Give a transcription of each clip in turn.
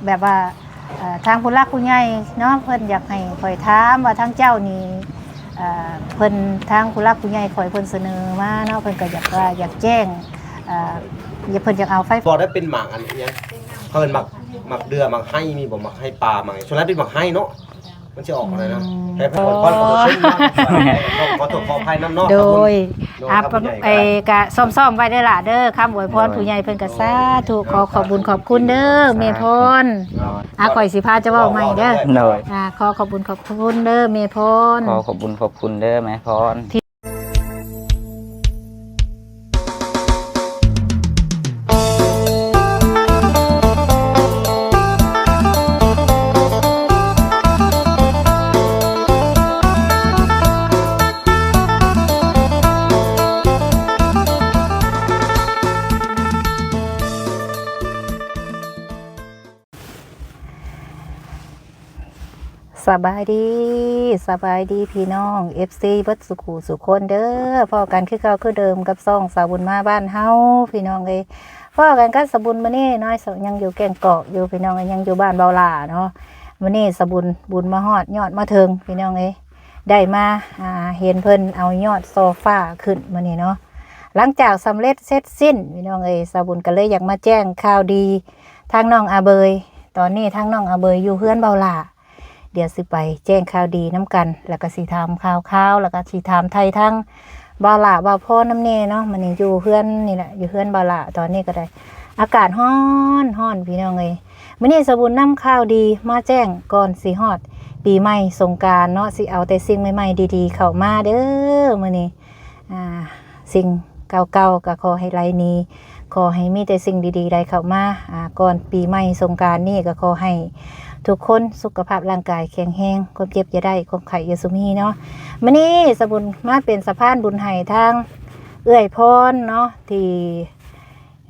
ແບບວ່າ ເອີ ທາງຜູ້ຫຼັກຜູ້ໃຫຍ່ເນາະ ເພິ່ນຢາກໃຫ້ຂ້ອຍຖາມວ່າ ທາງເຈົ້ານີ້ ເອີ ເພິ່ນ ທາງຜູ້ຫຼັກຜູ້ໃຫຍ່ຂ້ອຍເພິ່ນສະເໜີມາເນາະ ເພິ່ນກໍຢາກວ່າ ຢາກແຈ້ງ ເອີ ເພິ່ນຢາກເອົາໄຟ ບໍ່ໄດ້ເປັນໝາກອັນຫຍັງ ເຂົາເອີ້ນໝາກ ໝາກເດື່ອ ໝາກໄຮ ມີບໍ່ ໝາກໄຮປ່າ ໝາກ ສ່ວນຫຼາຍເປັນໝາກໄຮເນາະ ມັນຊິອອກອັນນັ້ນນະ ອືມ ໃຫ້ເພິ່ນ ຂໍ ຂໍໂທດ ຂໍອະໄພນຳເນາະ ໂດຍ ໂດຍ ອ່າ ຄຳຜູ້ໃຫຍ່ກໍໄດ້ ເອີ ກະຊ້ອມໆໄວ້ເດີ້ຫຼ້າເດີ້ ຄຳອວຍພອນ ໂດຍ ຜູ້ໃຫຍ່ເພິ່ນກໍ ໂດຍ ສາທຸ ຂໍຂອບບຸນຂອບຄຸນເດີ້ ສາທຸ ແມ່ພອນ ໂດຍ ອ່າ ຂ້ອຍຊິພາເຈົ້າເວົ້າໃໝ່ເດີ້ ໂດຍ ອ່າ ຂໍຂອບບຸນຂອບຄຸນເດີ້ແມ່ພອນ ຂໍຂອບບຸນຂອບຄຸນເດີ້ແມ່ພອນ. ສະບາຍດີ ສະບາຍດີພີ່ນ້ອງ ເອັຟຊີ ເບິດສູ່ຄູ່ສູ່ຄົນເດີ້ ພໍ້ກັນຄືເກົ່າຄືເດີມກັບຊ່ອງສາວບຸນມາບ້ານເຮົາ ພີ່ນ້ອງເອີຍ ພໍ້ກັນກັບສາວບຸນມື້ນີ້ເນາະ ຍັງຢູ່ແກ້ງກອກຢູ່ພີ່ນ້ອງເອີຍ ຍັງຢູ່ບ້ານເບົາຫຼ້າເນາະ ມື້ນີ້ສາວບຸນ ບຸນມາຮອດຍອດມາເຖິງ ພີ່ນ້ອງເອີຍ ໄດ້ມາ ອ່າ ເຫັນເພິ່ນເອົາຍອດໂຊຟາຂຶ້ນມື້ນີ້ເນາະ ຫຼັງຈາກສຳເລັດເສັດສິ້ນ ພີ່ນ້ອງເອີຍ ສາວບຸນກໍເລີຍຢາກມາແຈ້ງຂ່າວດີ ທາງນ້ອງອາເບີຍ ຕອນນີ້ທາງນ້ອງອາເບີຍຢູ່ເຮືອນເບົາຫຼ້າ ດຽວຊິໄປແຈ້ງຂ່າວດີນຳກັນ ແລ້ວກໍຊິຖາມຂ່າວຄາວ ແລ້ວກໍຊິຖາມໄຖ່ທາງບ່າວຫຼ້າບ່າວພອນນຳແດ່ເນາະ ມື້ນີ້ຢູ່ເຮືອນນີ້ແຫຼະ ຢູ່ເຮືອນບ່າວຫຼ້າ ຕອນນີ້ກໍໄດ້ ອາກາດຮ້ອນ ຮ້ອນ ພີ່ນ້ອງເອີຍ ມື້ນີ້ສາວບຸນນຳຂ່າວດີມາແຈ້ງ ກ່ອນຊິຮອດປີໃໝ່ສົງການເນາະ ຊິເອົາແຕ່ສິ່ງໃໝ່ໆດີໆເຂົ້າມາເດີ້ ມື້ນີ້ ອ່າ ສິ່ງເກົ່າໆກໍຂໍໃຫ້ໄຫຼໜີ ຂໍໃຫ້ມີແຕ່ສິ່ງດີໆໄຫຼເຂົ້າມາ ອ່າ ກ່ອນປີໃໝ່ສົງການນີ້ ກໍຂໍໃຫ້ທຸກຄົນສຸຂະພາບຮ່າງກາຍແຂງແຮງ ຄວາມເຈັບຢ່າໄດ້ ຄວາມໄຂ້ຢ່າສູ່ມີເນາະ ມື້ນີ້ສາວບຸນມາເປັນສະພານບຸນໃຫ້ທາງເອື້ອຍພອນເນາະ ທີ່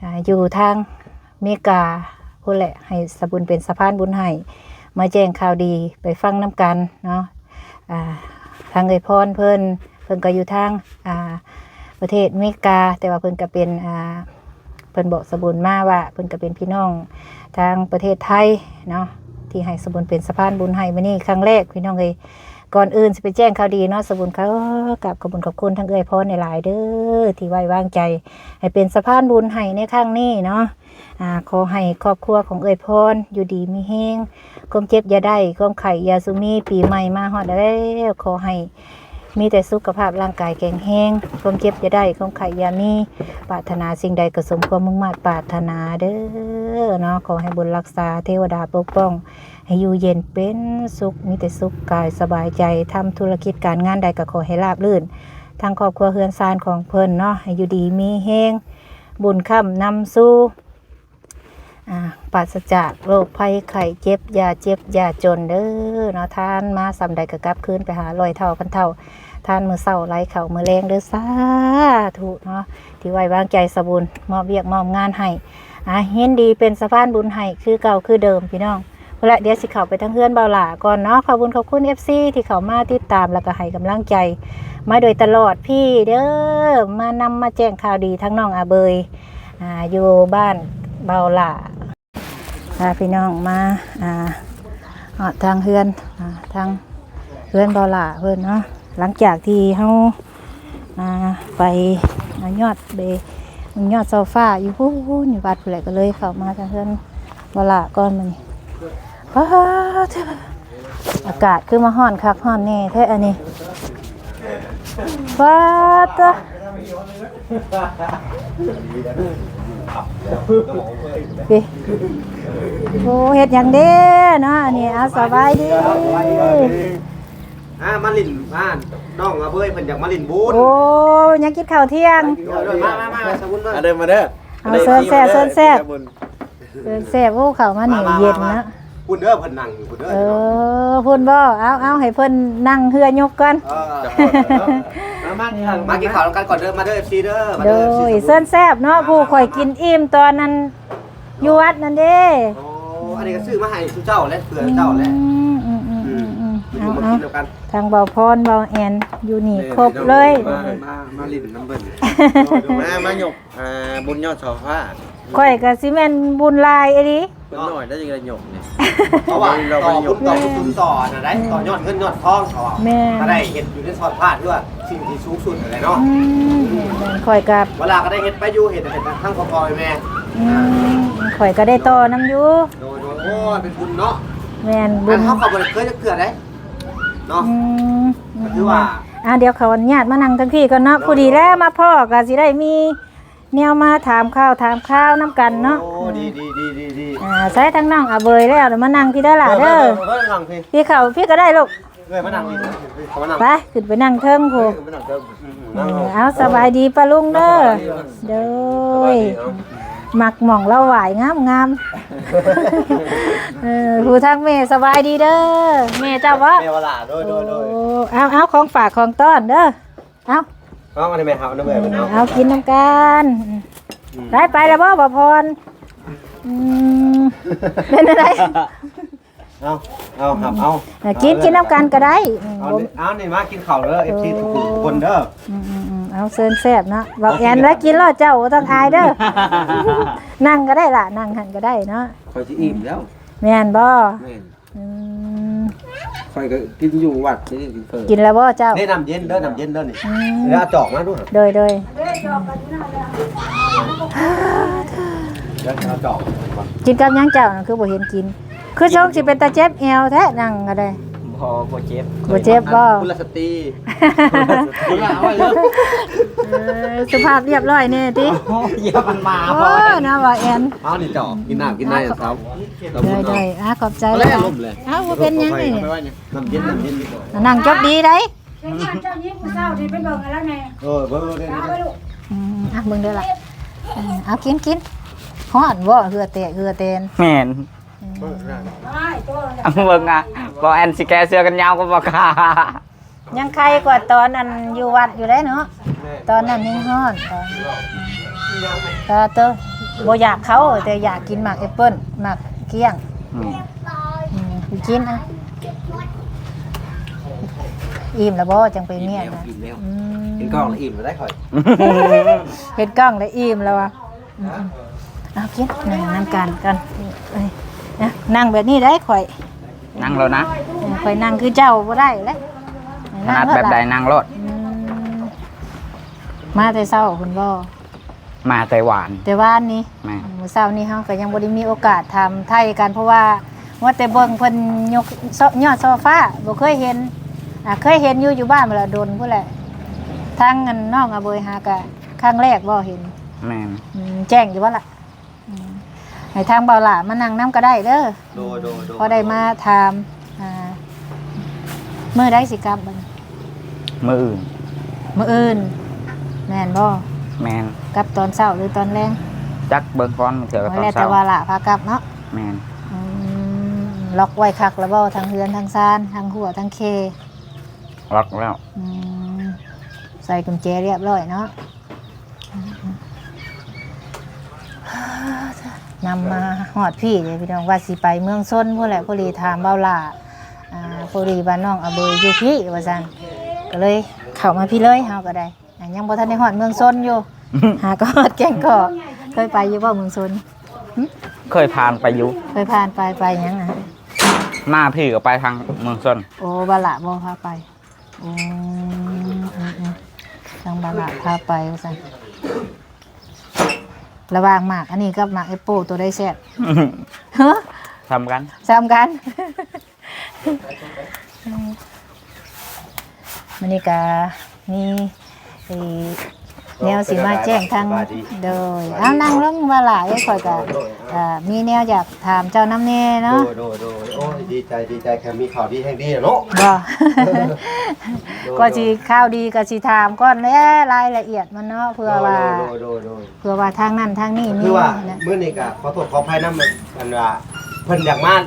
ອ່າ ຢູ່ທາງເມກາພຸ້ນແຫຼະ ໃຫ້ສາວບຸນເປັນສະພານບຸນໃຫ້ ມາແຈ້ງຂ່າວດີໄປຟັງນຳກັນເນາະ ອ່າ ທາງເອື້ອຍພອນເພິ່ນ ເພິ່ນກໍຢູ່ທາງ ອ່າ ປະເທດເມກາ ແຕ່ວ່າເພິ່ນກໍເປັນ ອ່າ ເພິ່ນບອກສາວບຸນມາວ່າ ເພິ່ນກໍເປັນພີ່ນ້ອງທາງປະເທດໄທເນາະ ທີ່ໃຫ້ສາວບຸນເປັນສະພານບຸນໃຫ້ມື້ນີ້ຄັ້ງແລກ ພີ່ນ້ອງເອີຍ ກ່ອນອື່ນຊິໄປແຈ້ງຂ່າວດີເນາະ ສາວບຸນຂໍກາບຂອບຄຸນຂອບຄຸນທາງເອື້ອຍພອນຫຼາຍໆເດີ້ ທີ່ໄວ້ວາງໃຈໃຫ້ເປັນສະພານບຸນໃຫ້ໃນຄັ້ງນີ້ເນາະ ອ່າ ຂໍໃຫ້ຄອບຄົວຂອງເອື້ອຍພອນຢູ່ດີມີແຮງ ຄວາມເຈັບຢ່າໄດ້ ຄວາມໄຂ້ຢ່າສູ່ມີ ປີໃໝ່ມາຮອດແລ້ວ ຂໍໃຫ້ມີແຕ່ສຸຂະພາບຮ່າງກາຍແຂງແຮງ ຄວາມເຈັບຢ່າໄດ້ ຄວາມໄຂ້ຢ່າມີ ປາດຖະໜາສິ່ງໃດກໍສົມຄວາມມຸ່ງມາດປາດຖະໜາເດີ້ເນາະ ຂໍໃຫ້ບຸນຮັກສາ ເທວະດາປົກປ້ອງ ໃຫ້ຢູ່ເຢັນເປັນສຸກ ມີແຕ່ສຸກກາຍສະບາຍໃຈ ທຳທຸລະກິດການງານໃດກໍຂໍໃຫ້ລາບລື່ນ ທັງຄອບຄົວເຮືອນຊານຂອງເພິ່ນເນາະ ໃຫ້ຢູ່ດີມີແຮງ ບຸນຄ້ຳນຳຊູ ອ່າ ປາສະຈາກໂລກໄພໄຂ້ເຈັບ ຢ່າເຈັບຢ່າຈົນເດີ້ເນາະ ທານມາສ່ຳໃດກໍກັບຄືນໄປຫາຮ້ອຍເທົ່າພັນເທົ່າ ທານມື້ເຊົ້າໄຫຼເຂົ້າມື້ແລງເດີ້ ສາທຸເນາະ ທີ່ໄວ້ວາງໃຈສາວບຸນ ມອບວຽກມອບງານໃຫ້ ອ່າ ຍິນດີເປັນສະພານບຸນໃຫ້ຄືເກົ່າຄືເດີມ ພີ່ນ້ອງ ພຸ້ນລະ ດຽວຊິເຂົ້າໄປທາງເຮືອນບ່າວຫຼ້າກ່ອນເນາະ ຂອບບຸນຂອບຄຸນ ເອັຟຊີ ທີ່ເຂົ້າມາຕິດຕາມ ແລ້ວກໍໃຫ້ກຳລັງໃຈມາໂດຍຕະຫຼອດ ພີ້ເດີ້ ມານຳມາແຈ້ງຂ່າວດີທາງນ້ອງອາເບີຍ ອ່າ ຢູ່ບ້ານບ່າວຫຼ້າ ພາພີ່ນ້ອງມາ ອ່າ ຮອດທາງເຮືອນ ອ່າ ທາງເຮືອນບ່າວຫຼ້າເພິ່ນເນາະ ຫຼັງຈາກທີ່ເຮົາ ອ່າ ໄປເອົາຍອດເບ ຍອດໂຊຟາຢູ່ພຸ້ນ ຢູ່ວັດພຸ້ນແຫຼະ ກໍເລີຍເຂົ້າມາທາງເຮືອນບ່າວຫຼ້າກ່ອນມື້ນີ້ ປາດ ອາກາດຄືມາຮ້ອນຄັກຮ້ອນແນ່ແທ້ອັນນີ້ ປາດ ໂອ້ ເຮັດຫຍັງເດ້ເນາະ ອັນນີ້ ເອົາ ສະບາຍດີ ອ່າ ມາຫຼິ້ນບ້ານ ນ້ອງອາເບີຍເພິ່ນຢາກມາຫຼິ້ນບຸນ ໂອ້ ຍັງກິນເຂົ້າທ່ຽງ ມາ ມາ ມາ ມາ ມາ ເຊີນເດີ້ ເຊີນແຊບ ເຊີນແຊບ ເຊີນແຊບ ໂອ້ ເຂົ້າມານີ້ເຢັນເນາະ ພຸ້ນເດີ້ ເພິ່ນນັ່ງຢູ່ພຸ້ນເດີ້ ເອີ ພຸ້ນບໍ່ ເອົາ ເອົາ ໃຫ້ເພິ່ນນັ່ງເຮືອຍົກກ່ອນ ເອີ ມາ ມາ ມາກິນເຂົ້ານຳກັນກ່ອນເດີ້ ມາເດີ້ ເອັຟຊີ ເດີ້ ມາເດີ້ ເອັຟຊີ ໂດຍ ເຊີນແຊບເນາະ ຜູ້ຂ້ອຍກິນອີ່ມຕອນນັ້ນ ຢູ່ວັດນັ້ນເດ້ ໂອ້ ອັນນີ້ກໍຊື້ມາໃຫ້ສູ່ເຈົ້າແຫຼະ ເພື່ອເຈົ້າແຫຼະ ອືມ ອືມ ເອົາ ເອົາ ທາງບ່າວພອນ ບ່າວແອນ ຢູ່ນີ້ຄົບເລີຍ ມາ ມາ ມາຫຼິ້ນນຳເພິ່ນ ມາ ມາຍົກ ອ່າ ບຸນຍອດເສົາຟ້າ ຂ້ອຍກໍຊິແມ່ນບຸນຫຼາຍອີ່ຫຼີ ເພິ່ນນ້ອຍໄດ້ຈັ່ງໄດ້ຍົກນີ້ ເພາະວ່າຕໍ່ບຸນຕໍ່ກຸສົນຕໍ່ອັນນັ້ນໄດ໋ ຕໍ່ຍອດເງິນຍອດທອງເຂົາວ່າ ແມ່ນ ກໍໄດ້ເຮັດຢູ່ໃນຊອດພາດ ຄືວ່າສິ່ງທີ່ສູງສຸດຫັ້ນແຫຼະເນາະ. ອືມ ແມ່ນ ຂ້ອຍກໍ ເວລາກໍໄດ້ເຮັດໄປຢູ່ ເຮັດ ເຮັດທາງພໍ່ໆແມ່ໆ ອືມ ຂ້ອຍກໍໄດ້ຕໍ່ນຳຢູ່. ໂດຍໆ ໂອ້ຍ ເປັນບຸນເນາະ. ແມ່ນ ບຸນ ເຮົາກໍບໍ່ໄດ້ເຄີຍຈັກເທື່ອເດ້ເນາະ. ອືມ ກໍຄືວ່າ ອ່າ ດຽວຂໍອະນຸຍາດມານັ່ງທາງພີ້ກ່ອນເນາະ. ໂດຍໆ ພໍດີແລ້ວມາພໍ້ກໍຊິໄດ້ມີ ແນວມາຖາມຂ່າວຖາມຄາວນຳກັນເນາະ. ໂອ້ ດີໆໆໆ ອ່າ ໃສ່ທາງນ້ອງອາເບີຍແລ້ວ ມານັ່ງພີ້ເດີຫຼ້າເດີ. ເອີ ເອີ ເອີ ມານັ່ງພີ້ ພີ້ເຂົ້າພີ້ກໍໄດ້ລູກ. ເອີ ມານັ່ງພີ້ ເຂົ້າມານັ່ງ ໄປ ຂຶ້ນໄປນັ່ງເທິງພຸ້ນ. ເອີ ມານັ່ງເທິງ ອືມ ອືມ ອືມ ເອົາ ສະບາຍດີປ້າລຸງເດີ. ສະບາຍດີ ໂດຍ ສະບາຍດີ ເອົາ ມັກໝ່ອງລາວຫວາຍງາມໆ. ເອີ ຜູ້ທາງແມ່ ສະບາຍດີເດີ. ແມ່ເຈົ້າບໍ? ແມ່ວະຫຼ້າ ໂດຍໆໆ. ໂອ້ ເອົາ ເອົາ ຂອງຝາກຂອງຕ້ອນເດີ. ເອົາ ເອົາ ອັນນີ້ແມ່ ເອົາ ອັນນີ້ແມ່ ເອົາ ເອົາ ກິນນຳກັນ. ອືມ ໄດ້ໄປແລ້ວບໍ່ ບ່າວພອນ? ອືມ ເປັນຈັ່ງໃດ? ເອົາ ເອົາ ຮັບເອົາ ເອີ ກິນ ກິນນຳກັນກໍໄດ້. ອືມ ເອົານີ້ ເອົານີ້ ມາກິນເຂົ້າເດີ ເອັຟຊີ ທຸກຄົນເດີ. ອືມໆໆ ເອົາ ເຊີນແຊບເນາະ. ເວົ້າແອນແລ້ວກິນໂລດ ເຈົ້າບໍ່ຕ້ອງອາຍເດີ. ນັ່ງກໍໄດ້ລະ ນັ່ງຫັ້ນກໍໄດ້ເນາະ. ຂ້ອຍຊິອີ່ມແລ້ວ. ແມ່ນບໍ່? ແມ່ນ. ອືມ ຂ້ອຍກໍກິນຢູ່ວັດນີ້ ກິນເຝີ ກິນແລ້ວບໍ່ເຈົ້າ? ນີ້ນ້ຳເຢັນເດີ ນ້ຳເຢັນເດີນີ້. ອືມ ແລ້ວເອົາຈອກມາດູ. ໂດຍໆ ເດີ ເອົາຈອກ ກິນກັບຫຍັງເຈົ້ານັ້ນ ຄືບໍ່ເຫັນກິນ? ຄືຊົງຊິເປັນຕາເຈັບແອວແທ້ ນັ່ງກໍໄດ້. ບໍ່ ບໍ່ເຈັບ. ບໍ່ເຈັບບໍ່? ກຸລະສະຕີ ເອີ ສຸພາບລຽບຮ້ອຍແດ່ຕິ. ໂອ້ຍ ຢາມັນມາ ໂອ້ຍ ເນາະ ວ່າແອນ. ເອົານີ້ຈອກ ກິນນ້ຳກິນໃນ ເອົາ ເອົາ. ໂດຍໆ ອ່າ ຂອບໃຈຫຼາຍ. ເອົາ ບໍ່ເປັນຫຍັງນີ້ ນ້ຳເຢັນ ນ້ຳເຢັນ. ອ່າ ນັ່ງຈົບດີໄດ໋. ເຈົ້າຍິງຜູ້ເຊົ່າທີ່ໄປເບິ່ງໃຫ້ລາວແດ່. ເອີ ເບິ່ງເບິ່ງເບິ່ງ. ອືມ ອ່ະ ເບິ່ງເດີລະ. ເອີ ເອົາ ກິນ ກິນ. ຮ້ອນບໍ່? ເຫື່ອແຕກ ເຫື່ອແຕນ. ແມ່ນ. ອືມ ເອົາ ເບິ່ງອ່ະ ບໍ່ແອນຊິແກ້ເສື້ອກັນຍາວກໍບໍ່ກ້າ. ຍັງໄຄກວ່າຕອນອັນຢູ່ວັດຢູ່ເດ້ເນາະ. ແມ່ນ. ຕອນນັ້ນແຮງຮ້ອນ ຕອນ ຕາໂຕ ບໍ່ຢາກເຂົ້າ ແຕ່ຢາກກິນໝາກແອັບເປິ້ນ ໝາກກ້ຽງ. ອືມ ອືມ ກິນອ່ະ ອີ່ມແລ້ວບໍ່? ຈັ່ງໄປມ້ຽນນະ. ອີ່ມແລ້ວ ອີ່ມແລ້ວ. ອືມ ເຫັນກ້ອງແລ້ວອີ່ມແລ້ວໄດ໋ຂ້ອຍ. ເຫັນກ້ອງແລ້ວອີ່ມແລ້ວວ່າ. ອືມໆ ເອົາກິນ ນັ່ງນຳກັນກ່ອນ. ເອີຍ ນະ ນັ່ງແບບນີ້ໄດ໋ຂ້ອຍ. ນັ່ງໂລດນະ. ເອີ ຂ້ອຍນັ່ງຄືເຈົ້າບໍ່ໄດ້ແຫຼະ. ຖະໜັດແບບໃດນັ່ງໂລດ. ອືມ ມາແຕ່ເຊົ້າພຸ້ນບໍ່? ມາແຕ່ວານ. ແຕ່ວານນີ້. ແມ່ນ. ມື້ເຊົ້ານີ້ເຮົາກໍຍັງບໍ່ໄດ້ມີໂອກາດຖາມໄຖ່ກັນ ເພາະວ່າວ່າແຕ່ເບິ່ງເພິ່ນຍົກ ຍອດໂຊຟາ ບໍ່ເຄີຍເຫັນ. ອ່າ ເຄີຍເຫັນຢູ່ ຢູ່ບ້ານພຸ້ນລະ ດົນພຸ້ນແຫຼະ. ທາງອັນນ້ອງອາເບີຍຫາກະຄັ້ງແລກບໍ່ເຫັນ? ແມ່ນ. ອືມ ແຈ້ງຢູ່ບໍ່ລະ? ອືມ ໃຫ້ທາງບ່າວຫຼ້າມານັ່ງນຳກໍໄດ້ເດີ. ໂດຍໆໆ ພໍໄດ້ມາຖາມ. ອ່າ ມື້ໃດຊິກັບບັດນີ້? ມື້ອື່ນ. ມື້ອື່ນ ແມ່ນບໍ່? ແມ່ນ. ກັບຕອນເຊົ້າຫຼືຕອນແລງ? ຈັກ ເບິ່ງກ່ອນ ບາງເທື່ອກໍຕອນເຊົ້າ. ໂອ້ຍ ແລ້ວແຕ່ບ່າວຫຼ້າພາກັບເນາະ. ແມ່ນ. ອືມ ລັອກໄວ້ຄັກແລ້ວບໍ່ ທັງເຮືອນທັງຊານ ທັງຮົ້ວທັງເຄ? ລັອກແລ້ວ. ອືມ ໃສ່ກຸນແຈລຽບຮ້ອຍເນາະ. ນຳມາຮອດພີ້ເດ້ພີ່ນ້ອງ ວ່າຊິໄປເມືອງຊົນພຸ້ນແຫຼະ. ພໍດີຖາມບ່າວຫຼ້າ ອ່າ ພໍດີວ່ານ້ອງອາເບີຍຢູ່ພີ້ວ່າຊັ້ນ ກໍເລີຍເຂົ້າມາພີ້ເລີຍ. ເຮົາກໍໄດ້ ອ່າ ຍັງບໍ່ທັນໄດ້ຮອດເມືອງຊົນຢູ່ ຫາກໍຮອດແກ້ງກອກ. ເຄີຍໄປຢູ່ບໍ່ເມືອງຊົນ? ຫຶ? ເຄີຍຜ່ານໄປຢູ່. ເຄີຍຜ່ານໄປ. ໄປຫຍັງນະ? ມາພີ້ກໍໄປທາງເມືອງຊົນ. ໂອ້ ບ່າວຫຼ້າບໍ່ພາໄປ. ອືມ ອືມໆ ທາງບ່າວຫຼ້າພາໄປວ່າຊັ້ນ. ລະຫວ່າງໝາກອັນນີ້ກັບໝາກແອັບໂປໂຕໃດແຊບ? ຮະ? ສ່ຳກັນ. ສ່ຳກັນ. ມື້ນີ້ກະມີ ເອີ ແນວຊິມາແຈ້ງທາງ ສະບາຍດີ ໂດຍ ເອົານັ່ງລົງ ບ່າວຫຼ້າເອີຍ ຂ້ອຍກະ ໂດຍ ໂດຍ ເອີ ມີແນວຢາກຖາມເຈົ້ານຳແດ່ເນາະ. ໂດຍ ໂດຍ ໂດຍ ໂອ້ຍ ດີໃຈ ດີໃຈ ຄັນມີຂ່າວດີແຮ່ງດີເນາະ. ບໍ່ ໂດຍ ກໍຊິ ໂດຍ ຂ່າວດີກໍຊິຖາມກ່ອນແຫຼະ ລາຍລະອຽດມັນເນາະ ເພື່ອວ່າ ໂດຍ ໂດຍ ໂດຍ ໂດຍ ເພື່ອວ່າທາງນັ້ນທາງນີ້ມີ ຄືວ່າ ນະ ມື້ນີ້ກໍຂໍໂທດຂໍອະໄພນຳ ອັນວ່າເພິ່ນຢາກມາ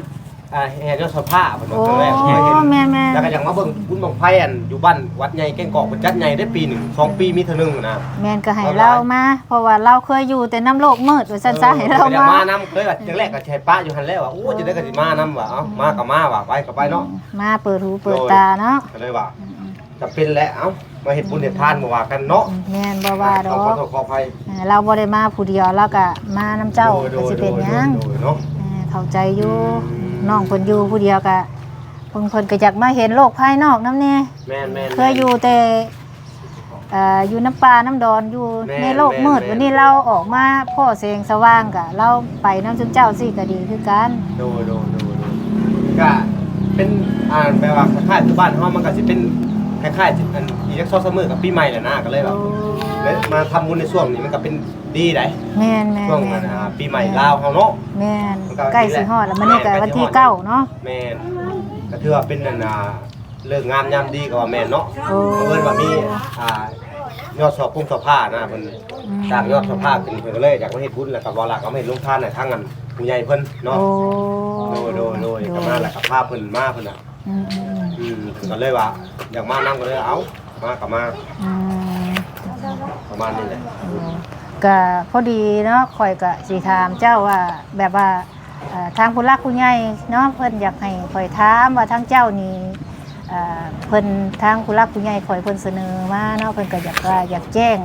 ອ່າ ແຫ່ຍອດໂຊຟາເພິ່ນວ່າ ໂອ້ ຄັ້ງແລກເຄີຍເຫັນ ແມ່ນໆ ແລ້ວກໍຢາກມາເບິ່ງບຸນບັ້ງໄຟ ອັນຢູ່ບ້ານວັດໃຫຍ່ແກ້ງກອກ ເພິ່ນຈັດໃຫຍ່ເດ້ ປີໜຶ່ງສອງປີມີເທື່ອໜຶ່ງນະ. ແມ່ນ ກໍໃຫ້ລາວມາ ເອີ ເພາະວ່າລາວເຄີຍຢູ່ແຕ່ນຳໂລກມືດວ່າຊັ້ນຊະ ເອີ ໃຫ້ລາວມາ ຢາກມານຳ ເຄີຍວ່າ ເອີ ຈັ່ງແລກກໍຊິໃຫ້ປະຢູ່ຫັ້ນແລ້ວ ວ່າ ໂອ້ ອືມ ຈັ່ງໃດກໍຊິມານຳ ວ່າ ເອົ້າ ມາກໍມາ ວ່າໄປກໍໄປເນາະ. ອືມ ມາເປີດຫູເປີດຕາເນາະ ໂດຍ ກໍເລີຍວ່າ ອືມໆ ຈຳເປັນແຫຼະ ເອົ້າ ມາເຮັດບຸນເຮັດທານ ອືມ ບໍ່ວ່າກັນເນາະ. ອືມ ແມ່ນ ບໍ່ວ່າດອກ ຂໍໂທດຂໍອະໄພ ອ່າ ລາວບໍ່ໄດ້ມາຜູ້ດຽວ ລາວກໍມານຳເຈົ້າ ໂດຍ ກໍຊິເປັນຫຍັງ ໂດຍ ໂດຍ ໂດຍເນາະ. ອ່າ ເຂົ້າໃຈຢູ່ ອືມ ນ້ອງເພິ່ນຢູ່ຜູ້ດຽວກະ ເພິ່ນ ເພິ່ນກໍຢາກມາເຫັນໂລກພາຍນອກນຳແດ່. ແມ່ນໆໆ ເຄີຍຢູ່ແຕ່ ເອີ ຢູ່ນຳປ່ານຳດອນ ຢູ່ ແມ່ນໆໆ ໃນໂລກມືດ. ວັນນີ້ລາວອອກມາພໍ້ແສງສະຫວ່າງ ກະລາວໄປນຳຊຸມເຈົ້າຊີ້ກະດີຄືກັນ. ໂດຍໆໆໆ ກະເປັນ ອ່າ ແບບວ່າຄ້າຍໆຄືບ້ານເຮົາ ມັນກະຊິເປັນຄ້າຍໆ ອັນ ອີກຈັກສອງສາມມື້ກະປີໃໝ່ແລ້ວນະ ກະເລີຍແບບ ໂອ້ ໄດ້ມາທຳບຸນໃນຊ່ວງນີ້ ມັນກະເປັນ ດີໃດ໋ ແມ່ນໆໆ ຊ່ວງ ແມ່ນ ອ່າ ປີໃໝ່ ແມ່ນ ລາວເຮົາເນາະ. ແມ່ນ ມັນກໍ ໃກ້ຊິຮອດແລ້ວ ມື້ນີ້ກໍ ແມ່ນ ວັນທີເກົ້າເນາະ. ແມ່ນ ກໍຖືວ່າເປັນ ອັນ ອ່າ ເລີກງາມຍາມດີກໍວ່າແມ່ນເນາະ. ໂອ້ ບັງເອີນວ່າມີ ອ່າ ຍອດຊອກຄົງຊອກພານະ ເພິ່ນ ອືມ ສ້າງຍອດຊອກພາຂຶ້ນ ເພິ່ນກໍເລີຍຢາກມາເຮັດບຸນ ແລ້ວກໍບໍ່ລະກໍມາເຮັດໂຮງທານໃຫ້ທາງ ອັນ ຜູ້ໃຫຍ່ເພິ່ນເນາະ. ໂອ້ ໂດຍໆໆ ໂດຍ ກໍມາແລ້ວກໍພາເພິ່ນມາ ເພິ່ນນະ ອືມໆໆ ອືມ ເພິ່ນກໍເລີຍວ່າຢາກມານຳ ກໍເລີຍເອົາ ມາກໍມາ ອືມ ປະມານນີ້ແຫຼະ. ໂອ້ ກະພໍດີເນາະ ຂ້ອຍກະຊິຖາມເຈົ້າວ່າ ແບບວ່າ ເອີ ທາງຜູ້ຫຼັກຜູ້ໃຫຍ່ເນາະ ເພິ່ນຢາກໃຫ້ຂ້ອຍຖາມວ່າ ທາງເຈົ້ານີ້ ເອີ ເພິ່ນ ທາງຜູ້ຫຼັກຜູ້ໃຫຍ່ຂ້ອຍເພິ່ນສະເໜີມາເນາະ ເພິ່ນກໍຢາກວ່າ ຢາກແຈ້ງ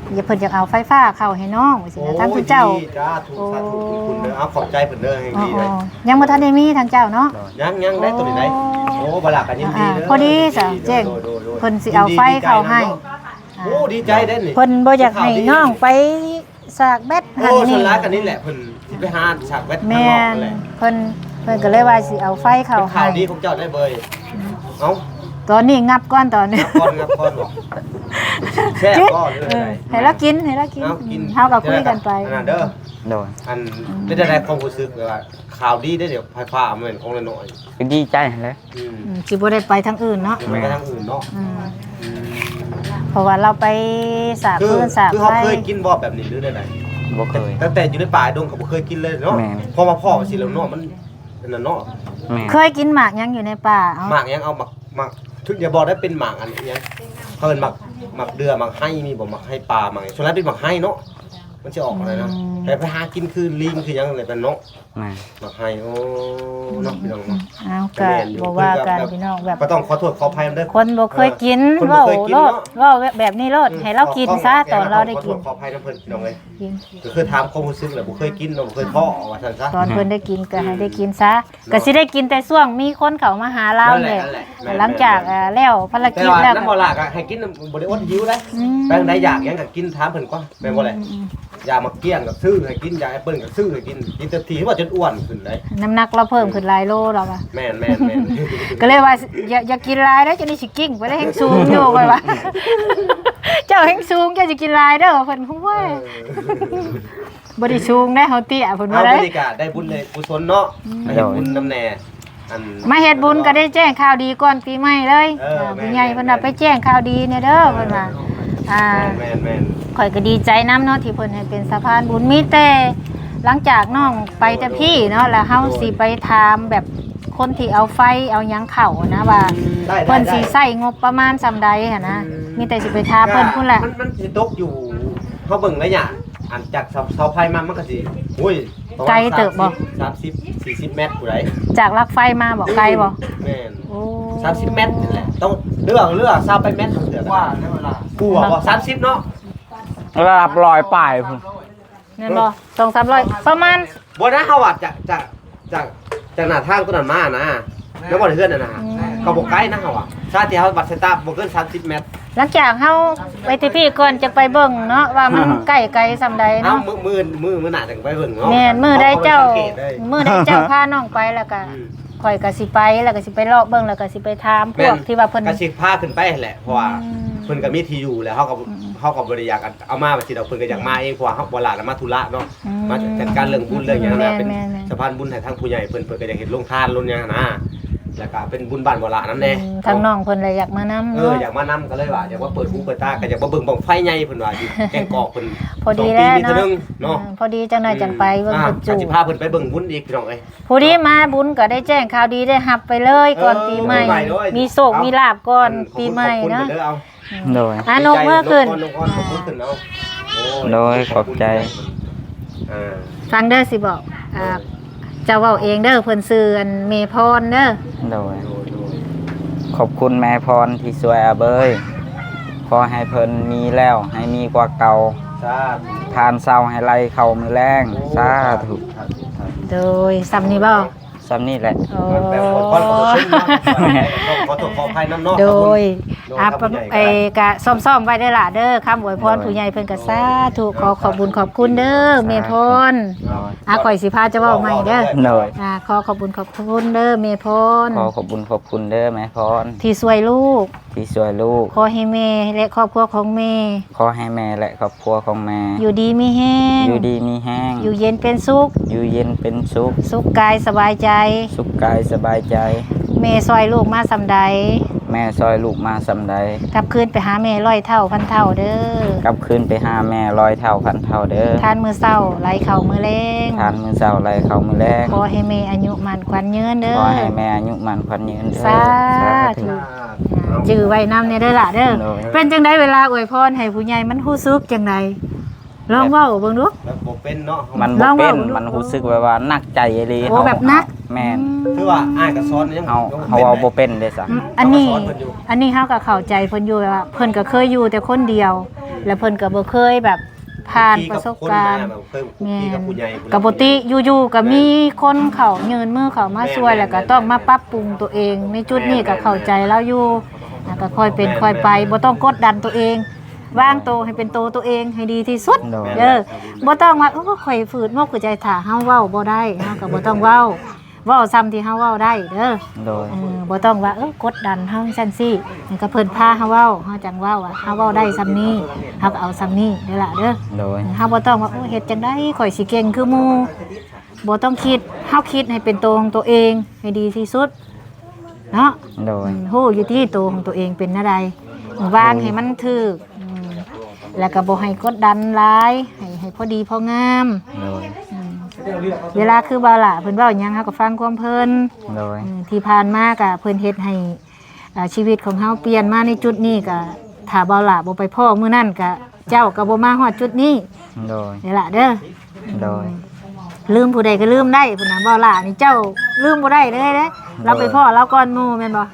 ເອີ ເພິ່ນຢາກເອົາໄຟຟ້າເຂົ້າໃຫ້ນ້ອງ ວ່າຊີ້ນະ. ໂອ້ຍ ທາງເຈົ້າ ດີ ສາທຸ ໂອ້ ສາທຸ ຂອບຄຸນເດີ ເອົາ ຂອບໃຈເພິ່ນເດີ ແຮງດີເດີ. ອໍໆ ຍັງບໍ່ທັນໄດ້ມີທາງເຈົ້າເນາະ? ຍັງ ຍັງໄດ້ ໂອ້ ໂຕນີ້ໄດ້. ໂອ້ ບໍ່ລະກໍຍິນດີເດີ ພໍດີຊະ ແຈ້ງ ໂດຍໆໆ ເພິ່ນຊິເອົາໄຟເຂົ້າໃຫ້. ໂອ້ ດີໃຈເດ້ນີ້ ເພິ່ນບໍ່ຢາກໃຫ້ນ້ອງໄປສາກແບັດຫັ້ນນີ້. ໂອ້ ສ່ວນຫຼາຍກໍນີ້ແຫຼະ ເພິ່ນຊິໄປຫາສາກແບັດ ແມ່ນ ເພິ່ນ ເພິ່ນກໍເລີຍວ່າຊິເອົາໄຟເຂົ້າໃຫ້. ເປັນຂ່າວດີຂອງເຈົ້າໄດ້ເບີຍ. ເອົ້າ ຕອນນີ້ງັບກ່ອນ ຕອນນີ້ ງັບກ່ອນ ງັບກ່ອນບໍ? ແຊບບໍ ຫຼືວ່າໃດ? ເອີ ໃຫ້ລາວກິນ ໃຫ້ລາວກິນ ເອົາກິນ ເຮົາກໍຄຸຍກັນໄປ ອັນນັ້ນເດີ. ໂດຍ ອັນ ອືມ ເປັນຈັ່ງໃດຄວາມຮູ້ສຶກແບບວ່າ ຂ່າວດີເດ້ ດຽວໄຟຟ້າແມ່ນຂອງນ້ອຍໆ ກໍດີໃຈຫັ້ນແຫຼະ. ອືມ ອືມ ຊິບໍ່ໄດ້ໄປທາງອື່ນເນາະ. ບໍ່ໄດ້ໄປທາງອື່ນເນາະ. ອືມ ອືມ ເພາະວ່າລາວໄປສາກຟືນສາກໄຟ. ຄືເຮົາເຄີຍກິນບໍ່ແບບນີ້ ຫຼືແນວໃດ? ບໍ່ເຄີຍ ຕັ້ງແຕ່ຢູ່ໃນປ່າດງກໍບໍ່ເຄີຍກິນເລີຍເນາະ. ແມ່ນ ເພາະວ່າພໍ້ຊິແລ້ວເນາະ ມັນອັນນັ້ນເນາະ. ແມ່ນ ເຄີຍກິນໝາກຫຍັງຢູ່ໃນປ່າ? ເອົາ ໝາກຫຍັງ? ເອົາໝາກ ໝາກ ຖືກຢ່າບອກໄດ້ເປັນໝາກອັນຫຍັງ ເຂົາເອີ້ນໝາກ ໝາກເດືອ ໝາກໄຮ ມີບໍ່? ໝາກໄຮປ່າ ໝາກ ສ່ວນຫຼາຍເປັນໝາກໄຮເນາະ ມັນຊິອອກອັນນັ້ນນະ. ອືມ ແຕ່ໄປຫາກິນຄືລີງຄືຫຍັງແຫຼະ ແມ່ນເນາະ. ແມ່ນ ໝາກໄຮ ໂອ້ ເນາະ ອອກ ພີ່ນ້ອງເນາະ. ເອີ ເອົາ ກໍບໍ່ວ່າກັນ ພີ່ນ້ອງແບບ ກໍຕ້ອງຂໍໂທດຂໍອະໄພນຳເດີ ຄົນບໍ່ເຄີຍກິນ. ເອີ ຄົນບໍ່ເວົ້າໂລດ ເຄີຍກິນເນາະ ເວົ້າແບບນີ້ໂລດ. ອືມ ໃຫ້ລາວກິນຊະ ຕ້ອງ ຕອນລາວໄດ້ກິນ ຂໍໂທດຂໍອະໄພນຳເພິ່ນ ພີ່ນ້ອງເອີຍ. ກິນ ກໍຄືຖາມຄວາມຮູ້ສຶກແຫຼະ ບໍ່ເຄີຍກິນເນາະ ບໍ່ເຄີຍພໍ້ ວ່າຊັ້ນຊະ. ຕອນເພິ່ນໄດ້ກິນກໍໃຫ້ໄດ້ກິນຊະ. ອືມ ກໍຊິໄດ້ກິນແຕ່ຊ່ວງມີຄົນເຂົ້າມາຫາລາວແຫຼະ. ນັ້ນແຫຼະ ນັ້ນແຫຼະ ຫຼັງຈາກ ແມ່ນໆໆ ເອີ ແລ້ວພາລະກິດແລ້ວ. ແຕ່ວ່ານຳບໍ່ລະກໍໃຫ້ກິນ ບໍ່ໄດ້ອົດຫິວເດ້. ອືມ ໄປທາງໃດຢາກຫຍັງກໍກິນ ຖາມເພິ່ນກ່ອນ ແມ່ນບໍ່ແຫຼະ? ອືມໆ ຢາໝາກກ້ຽງກໍຊື້ໃຫ້ກິນ ຢາແອັບເປິ້ນກໍຊື້ໃຫ້ກິນ ກິນເຕັມທີ່ ວ່າຈົນອ້ວນຂຶ້ນເດ້. ນ້ຳໜັກລາວເພີ່ມຂຶ້ນຫຼາຍໂລແລ້ວວ່າ. ແມ່ນໆໆ ກໍເລີຍວ່າ ຢ່າ ຢ່າກິນຫຼາຍເດີ ເຈົ້ານີ້ຊິກິ້ງໄປແລ້ວ ແຮງສູງຢູ່ ຂ້ອຍວ່າ. ເຈົ້າແຮງສູງ ເຈົ້າຊິກິນຫຼາຍເດີ ເພິ່ນ ໂອ້ຍ ເອີ ບໍ່ໄດ້ສູງເດ້ ເຮົາເຕ້ຍ ເພິ່ນວ່າໄດ໋. ເອົາ ມື້ນີ້ກໍໄດ້ບຸນໄດ້ກຸສົນເນາະ ອືມ ມາເຮັດບຸນນຳແດ່. ອັນ ມາເຮັດບຸນກໍໄດ້ແຈ້ງຂ່າວດີກ່ອນປີໃໝ່ເລີຍ. ເອີ ອ່າ ແມ່ນໆໆ ຜູ້ໃຫຍ່ເພິ່ນວ່າໄປແຈ້ງຂ່າວດີແດ່ເດີ ເອີ ເພິ່ນວ່າ. ອ່າ ແມ່ນໆໆ ຂ້ອຍກໍດີໃຈນຳເນາະ ທີ່ເພິ່ນໃຫ້ເປັນສະພານບຸນ. ມີແຕ່ຫຼັງຈາກນ້ອງໄປແຕ່ພີ້ເນາະ ແລ້ວເຮົາ ໂດຍ ຊິໄປຖາມແບບຄົນທີ່ເອົາໄຟເອົາຫຍັງເຂົ້ານະ ວ່າ ອືມ ໄດ້ໆໆ ເພິ່ນຊິໃຊ້ງົບປະມານສ່ຳໃດຫັ້ນນະ. ອືມ ມີແຕ່ຊິໄປຖາມເພິ່ນພຸ້ນແຫຼະ. ມັນ ມັນຊິຕົກຢູ່ ເຮົາເບິ່ງໄລຍະ ອັນຈາກເສົາ ເສົາໄຟມາ ມັນກໍຊິ ໂອ້ຍ ໄກເຕີບບໍ່? ສາມສິບ ສີ່ສິບແມັດຜູ້ໃດ ຈາກຫຼັກໄຟມາບໍ່? ອືມ ໄກບໍ່? ແມ່ນ ໂອ້ ສາມສິບແມັດນີ້ແຫຼະ ຕ້ອງເລືອກ ເລືອກຊາວປາຍແມັດ ເຫຼືອກວ່າໃນເວລາ ກວ່າບໍ່? ສາມສິບເນາະ ລະດັບຮ້ອຍປາຍພຸ້ນ ແມ່ນບໍ່? ສອງສາມຮ້ອຍປະມານ. ບໍ່ນະ ເຮົາວ່າຈາກ ຈາກ ຈາກ ຈາກໜ້າທາງຕົວນັ້ນມານະ ແມ່ນ ແລ້ວບ່ອນເຮືອນນັ້ນນະ ອືມ ກໍບໍ່ໄກນະ ເຮົາວ່າ ຊາທີ່ເຮົາວັດສາຍຕາບໍ່ເກີນສາມສິບແມັດ. ຫຼັງຈາກເຮົາໄປແຕ່ພີ້ກ່ອນ ຈະໄປເບິ່ງເນາະ ວ່າມັນ ອ່າ ໃກ້ໄກສ່ຳໃດເນາະ. ມື້ ມື້ ມື້ໜ້າຈັ່ງໄປເບິ່ງເນາະ. ແມ່ນ ມື້ໃດເຈົ້າ ມື້ໃດເຈົ້າພານ້ອງໄປ ແລ້ວກະ ອືມ ຂ້ອຍກະຊິໄປ ແລ້ວກະຊິໄປເລາະເບິ່ງ ແລ້ວກະຊິໄປຖາມພວກ ແມ່ນ ທີ່ວ່າເພິ່ນ ກະຊິພາຂຶ້ນໄປຫັ້ນແຫຼະ ເພາະວ່າ ອືມ ເພິ່ນກະມີທີ່ຢູ່ແລ້ວ ເຮົາກໍ ອືມ ເຮົາກໍບໍ່ໄດ້ຢາກເອົາມາວ່າຊີ້ດອກ ເພິ່ນກໍຢາກມາເອງ ເພາະວ່າເຮົາ ເວລາລະມາທຸລະເນາະ. ອືມ ມາຈັດການເລື່ອງບຸນເລື່ອງຫຍັງນະ ແມ່ນໆໆ ເປັນສະພານບຸນໃຫ້ທາງຜູ້ໃຫຍ່ເພິ່ນ ເພິ່ນກໍຢາກເຮັດໂຮງທານໂລງຫຍັງນະ ແລ້ວກໍເປັນບຸນບ້ານບໍ່ລະນຳແດ່. ອືມ ທາງນ້ອງເພິ່ນລະຢາກມານຳ ເອີ ເນາະ ຢາກມານຳ ກໍເລີຍວ່າຢາກມາເປີດຫູເປີດຕາ ກໍຢາກມາເບິ່ງບັ້ງໄຟໃຫຍ່ ເພິ່ນວ່າຢູ່ແກ້ງກອກເພິ່ນ ພໍດີແລ້ວເນາະ ສອງປີມີເທື່ອໜຶ່ງເນາະ. ອືມ ພໍດີ ຈັ່ງໃດຈັ່ງໄປເບິ່ງ ອ່າ ເພິ່ນ ກໍຊິພາເພິ່ນໄປເບິ່ງບຸນອີກ ພີ່ນ້ອງເອີຍ. ພໍດີມາບຸນກໍໄດ້ແຈ້ງຂ່າວດີ ໄດ້ຮັບໄປເລີຍ ເອີ ກ່ອນປີໃໝ່ ເອົາ ມີໂຊກ ເອົາ ມີລາບກ່ອນ ເອົາ ປີໃໝ່ເນາະ. ຂອບຄຸນ ຂອບຄຸນເພິ່ນເດີ ເອົາ ອືມ ໂດຍ ອາ ນົກເມືອຄືນ ໂດຍ ຂອບໃຈ ອ່າ ຟັງເດີ ຊິບອກ ອ່າ ເຈົ້າເວົ້າເອງເດີ ເພິ່ນຊື່ອັນແມ່ພອນເດີ. ໂດຍ ໂດຍ ໂດຍ ຂອບຄຸນແມ່ພອນທີ່ຊ່ວຍອາເບີຍ ຂໍໃຫ້ເພິ່ນມີແລ້ວໃຫ້ມີກວ່າເກົ່າ ສາທຸ ທານເຊົ້າໃຫ້ໄຫຼເຂົ້າມື້ແລງ ໂອ້ ສາທຸ ສາທຸ ສາທຸ ໂດຍ ສ່ຳນີ້ບໍ່? ສ່ຳນີ້ແຫຼະ. ໂອ້ ແບບຂໍ ຂໍໂທດ ຂໍໂທດຂໍອະໄພນຳເນາະ. ໂດຍ ໂດຍ ອ່າ ຄຳຜູ້ໃຫຍ່ກໍໄດ້ ເອີ ກະຊ້ອມໆໄວ້ເດີຫຼະເດີ ຄຳອວຍພອນ ໂດຍ ຜູ້ໃຫຍ່ເພິ່ນກໍ ໂດຍ ສາທຸ ຂໍຂອບບຸນຂອບຄຸນເດີ ສາທຸ ແມ່ພອນ. ໂດຍ ອ່າ ຂ້ອຍຊິພາເຈົ້າເວົ້າໃໝ່ເດີ. ໂດຍ ອ່າ ຂໍຂອບບຸນຂອບຄຸນເດີແມ່ພອນ ຂໍຂອບບຸນຂອບຄຸນເດີແມ່ພອນ ທີ່ຊ່ວຍລູກ ທີ່ຊ່ວຍລູກ. ຂໍໃຫ້ແມ່ ແລະ ຄອບຄົວຂອງແມ່ ຂໍໃຫ້ແມ່ ແລະ ຄອບຄົວຂອງແມ່ ຢູ່ດີມີແຮງ ຢູ່ດີມີແຮງ ຢູ່ເຢັນເປັນສຸກ ຢູ່ເຢັນເປັນສຸກ ສຸກກາຍສະບາຍໃຈ ສຸກກາຍສະບາຍໃຈ. ແມ່ຊ່ອຍລູກມາສ່ຳໃດ ແມ່ຊ່ອຍລູກມາສ່ຳໃດ ກັບຄືນໄປຫາແມ່ຮ້ອຍເທົ່າພັນເທົ່າເດີ ກັບຄືນໄປຫາແມ່ຮ້ອຍເທົ່າພັນເທົ່າເດີ. ທານມື້ເຊົ້າໄຫຼເຂົ້າມື້ແລງ ທານມື້ເຊົ້າໄຫຼເຂົ້າມື້ແລງ. ຂໍໃຫ້ແມ່ອາຍຸໝັ້ນຂວັນຍືນເດີ ຂໍໃຫ້ແມ່ອາຍຸໝັ້ນຂວັນຍືນເດີ ສາ ສາທຸ ຖືກ. ຈື່ໄວ້ນຳແດ່ເດີຫຼະເດີ. ໂດຍ ເປັນຈັ່ງໃດເວລາອວຍພອນໃຫ້ຜູ້ໃຫຍ່ ມັນຮູ້ສຶກຈັ່ງໃດ? ລອງເວົ້າເບິ່ງດູ. ແບບບໍ່ເປັນເນາະ ມັນບໍ່ເປັນ ລອງເວົ້າເບິ່ງດູ. ມັນຮູ້ສຶກແບບວ່າໜັກໃຈອີ່ຫຼີ. ໂອ້ ເຮົາ ແບບໜັກ. ແມ່ນ ອືມ ຄືວ່າອ້າຍກໍສອນຍັງ ເຮົາ ເຮົາເວົ້າບໍ່ເປັນເດ້ຊະ. ອືມ ອັນນີ້ ເຮົາກໍສອນເພິ່ນຢູ່ ອັນນີ້ເຮົາກໍເຂົ້າໃຈເພິ່ນຢູ່ ແບບວ່າເພິ່ນກໍເຄີຍຢູ່ແຕ່ຄົນດຽວ ແລ້ວເພິ່ນກໍບໍ່ເຄີຍແບບ ຜ່ານປະສົບການ ແມ່ນ ແມ່ນ ກໍບໍ່ຕິ ຢູ່ໆກໍມີຄົນເຂົ້າ ຍື່ນມືເຂົ້າມາຊ່ວຍ ແມ່ນ ແລ້ວກໍຕ້ອງມາປັບປຸງຕົວເອງ ໃນຈຸດນີ້ກໍເຂົ້າໃຈລາວຢູ່ ແລ້ວກໍຄ່ອຍເປັນຄ່ອຍໄປ ບໍ່ຕ້ອງກົດດັນຕົວເອງ ວາງໂຕໃຫ້ເປັນໂຕຕົວເອງໃຫ້ດີທີ່ສຸດ. ໂດຍ ເອີ ບໍ່ຕ້ອງວ່າ ໂອ້ ຂ້ອຍຝືດມົກຝືດໃຈ ຖ້າເຮົາເວົ້າບໍ່ໄດ້ ເຮົາກໍບໍ່ຕ້ອງເວົ້າ. ເວົ້າສ່ຳທີ່ເຮົາເວົ້າໄດ້ເດີ. ໂດຍ ເອີ ບໍ່ຕ້ອງວ່າ ເອີ ກົດດັນເຮົາຈັ່ງຊັ້ນຊີ້ ກໍເພິ່ນພາເຮົາເວົ້າ ເຮົາຈັ່ງເວົ້າວ່າ ເຮົາເວົ້າໄດ້ສ່ຳນີ້ ເຮົາກໍເອົາສ່ຳນີ້ເດີລະເດີ. ໂດຍ ເຮົາບໍ່ຕ້ອງວ່າ ໂອ້ ເຮັດຈັ່ງໃດຂ້ອຍຊິເກັ່ງຄືໝູ່ ບໍ່ຕ້ອງຄິດ ເຮົາຄິດໃຫ້ເປັນໂຕຂອງຕົວເອງໃຫ້ດີທີ່ສຸດເນາະ. ໂດຍ ອືມ ຮູ້ຢູ່ຕິໂຕຂອງຕົວເອງເປັນແນວໃດ ວາງໃຫ້ມັນຖືກ. ອືມ ແລ້ວກໍບໍ່ໃຫ້ກົດດັນຫຼາຍ ໃຫ້ ໃຫ້ພໍດີພໍງາມ. ໂດຍ ອືມ ເວລາຄືບ່າວຫຼ້າເພິ່ນເວົ້າຫຍັງ ເຮົາກໍຟັງຄວາມເພິ່ນ. ໂດຍ ອືມ ທີ່ຜ່ານມາກໍເພິ່ນເຮັດໃຫ້ ອ່າ ຊີວິດຂອງເຮົາປ່ຽນມາໃນຈຸດນີ້ ກໍຖ້າບ່າວຫຼ້າບໍ່ໄປພໍ້ມື້ນັ້ນ ກໍເຈົ້າກໍບໍ່ມາຮອດຈຸດນີ້. ໂດຍ ເດີລະເດີ. ໂດຍ ອືມ ລືມຜູ້ໃດກໍລືມໄດ້ພຸ້ນນະ ບ່າວຫຼ້ານີ້ເຈົ້າລືມບໍ່ໄດ້ເລີຍເດ້. ໂດຍ ລາວໄປພໍ້ລາວກ່ອນໝູ່ແມ່ນບໍ່?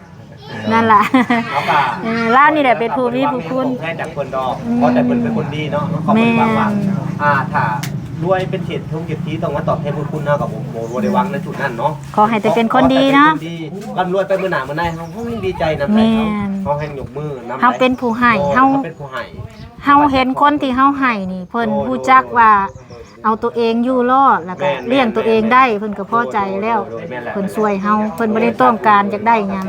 ນັ້ນລະ ເຮົາກໍ ເອີ ລາວນີ້ແຫຼະເປັນຜູ້ມີຜູ້ຄຸນ ເຮົາບໍ່ໄດ້ຫວັງແນວຕອບແທນຈາກເພິ່ນດອກ ອືມ ເພາະແຕ່ເພິ່ນເປັນຄົນດີເນາະ ເຮົາກໍບໍ່ໄດ້ຫວັງວ່າ ແມ່ນ ອ່າ ຖ້າລວຍເປັນເສດຖົງເສດຖີຕ້ອງມາຕອບແທນບຸນຄຸນເຮົາ ກໍບໍ່ ບໍ່ ບໍ່ໄດ້ຫວັງໃນຈຸດນັ້ນເນາະ ອືມ ຂໍໃຫ້ແຕ່ເປັນຄົນດີເນາະ ຂໍແຕ່ເປັນຄົນດີ ລ່ຳລວຍໄປມື້ໜ້າມື້ໃນ ເຮົາ ເຮົາແຮງດີໃຈນຳ ແມ່ນ ເຮົາແຮງຍົກມືນຳ ເຮົາເປັນຜູ້ໃຫ້ ໂດຍ ເຮົາ ເຮົາເປັນຜູ້ໃຫ້ ເຮົາເຫັນຄົນທີ່ເຮົາໃຫ້ນີ້ ເພິ່ນ ໂດຍ ຮູ້ຈັກວ່າ ເອົາຕົວເອງຢູ່ລອດ ແລ້ວກໍ ແມ່ນ ລ້ຽງຕົວເອງໄດ້ ແມ່ນ ເພິ່ນກໍພໍໃຈແລ້ວ ໂດຍ ໂດຍ ແມ່ນແຫຼະ ເພິ່ນຊ່ວຍເຮົາ ເພິ່ນບໍ່ໄດ້ຕ້ອງການຢາກໄດ້ຫຍັງ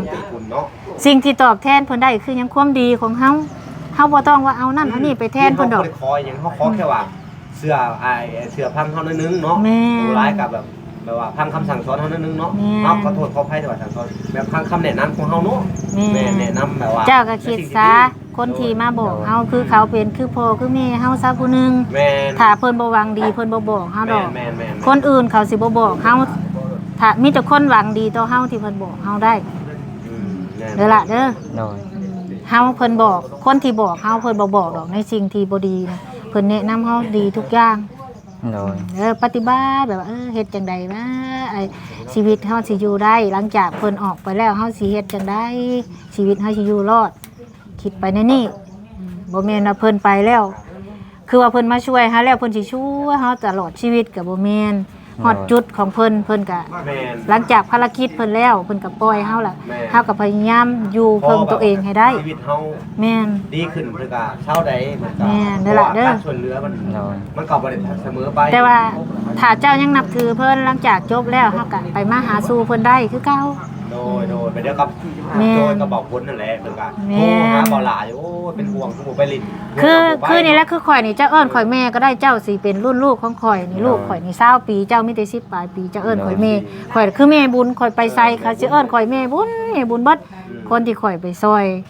ສິ່ງທີ່ຕອບແທນເພິ່ນໄດ້ຄືຫຍັງ? ຄວາມດີຂອງເຮົາ ເຮົາບໍ່ຕ້ອງວ່າເອົານັ້ນເອົານີ້ໄປແທນເພິ່ນດອກ ເຮົາບໍ່ໄດ້ຂໍຫຍັງ ເຮົາຂໍແຄ່ວ່າ ເຊື່ອອ້າຍ ເຊື່ອຟັງເຮົາໜ້ອຍໜຶ່ງເນາະ ແມ່ນ ບໍ່ຫຼາຍກໍແບບ ແບບວ່າຟັງຄຳສັ່ງສອນເຮົາໜ້ອຍໜຶ່ງເນາະ ແມ່ນ ເຮົາຂໍໂທດຂໍອະໄພທີ່ວ່າສັ່ງສອນ ແບບຟັງຄຳແນະນຳຂອງເຮົາເນາະ ແມ່ນ ແມ່ນ ແນະນຳແບບວ່າ ເຈົ້າກໍຄິດຊະ ໃນສິ່ງທີ່ດີ ຄົນທີ່ມາບອກເຮົາ ໂດຍ ຄືເຂົາເປັນຄືພໍ່ຄືແມ່ເຮົາຊະຜູ້ໜຶ່ງ ແມ່ນ ຖ້າເພິ່ນບໍ່ຫວັງດີ ເພິ່ນບໍ່ບອກເຮົາດອກ ແມ່ນໆໆໆ ຄົນອື່ນເຂົາຊິບໍ່ບອກເຮົາ ຖ້າມີແຕ່ຄົນຫວັງດີຕໍ່ເຮົາທີ່ເພິ່ນບອກເຮົາໄດ້ ອືມ ແມ່ນ ເດີລະເດີ ໂດຍ ເຮົາ ເພິ່ນບອກ ຄົນທີ່ບອກເຮົາ ເພິ່ນບໍ່ບອກດອກໃນສິ່ງທີ່ບໍ່ດີນະ ເພິ່ນແນະນຳເຮົາດີທຸກຢ່າງ ໂດຍ ເອີ ປະຕິບັດແບບວ່າ ເອີ ເຮັດຈັ່ງໃດວະ ໄອ້ ຊີວິດເຮົາຊິຢູ່ໄດ້ ຫຼັງຈາກເພິ່ນອອກໄປແລ້ວ ເຮົາຊິເຮັດຈັ່ງໃດ ຊີວິດເຮົາຊິຢູ່ລອດ ຄິດໄປແນວນີ້ ອືມ ບໍ່ແມ່ນວ່າເພິ່ນໄປແລ້ວ ຄືວ່າເພິ່ນມາຊ່ວຍເຮົາແລ້ວ ເພິ່ນຊິຊ່ວຍເຮົາຕະຫຼອດຊີວິດ ກໍບໍ່ແມ່ນ ໂດຍ ຮອດຈຸດຂອງເພິ່ນ ເພິ່ນກໍ ແມ່ນ ຫຼັງຈາກພາລະກິດເພິ່ນແລ້ວ ເພິ່ນກໍປ່ອຍເຮົາລະ ແມ່ນ ເຮົາກໍພະຍາຍາມຢູ່ເພິ່ງຕົວເອງໃຫ້ໄດ້ ເພາະວ່າຊີວິດເຮົາ ແມ່ນ ດີຂຶ້ນ ເພິ່ນກໍເຊົາໄດ້ ເພິ່ນກໍ ແມ່ນ ເດີລະເດີ ເພາະວ່າການຊ່ວຍເຫຼືອມັນ ໂດຍ ມັນກໍບໍ່ໄດ້ສະເໝີໄປ ແຕ່ວ່າຖ້າເຈົ້າຍັງນັບຖືເພິ່ນ ຫຼັງຈາກຈົບແລ້ວ ເຮົາກໍໄປມາຫາສູ່ເພິ່ນໄດ້ຄືເກົ່າ ໂດຍ ໂດຍ ໄປດຽວກັບ ແມ່ນ ໂດຍ ກັບເບົາພົນນັ້ນແຫຼະ ເພິ່ນກໍ ແມ່ນ ໂທຫາເບົາຫຼ້າຢູ່ ໂອ້ຍ ເປັນຫ່ວງ ຄືບໍ່ໄປຫຼິ້ນ ຄື ຄືນີ້ແຫຼະ ຄືຂ້ອຍນີ້ ເຈົ້າເອີ້ນຂ້ອຍແມ່ກໍໄດ້ ເຈົ້າຊິເປັນລຸ້ນລູກຂອງຂ້ອຍນີ້ ໂດຍ ລູກຂ້ອຍນີ້ຊາວປີ ເຈົ້າມີແຕ່ສິບປາຍປີ ເຈົ້າເອີ້ນຂ້ອຍແມ່ ໂດຍ ຂ້ອຍຄືແມ່ບຸນ ຂ້ອຍໄປໃສ ເຂົາຊິເອີ້ນຂ້ອຍແມ່ບຸນ ແມ່ບຸນເບິດ ອືມ ຄົນທີ່ຂ້ອຍໄປຊ່ອຍ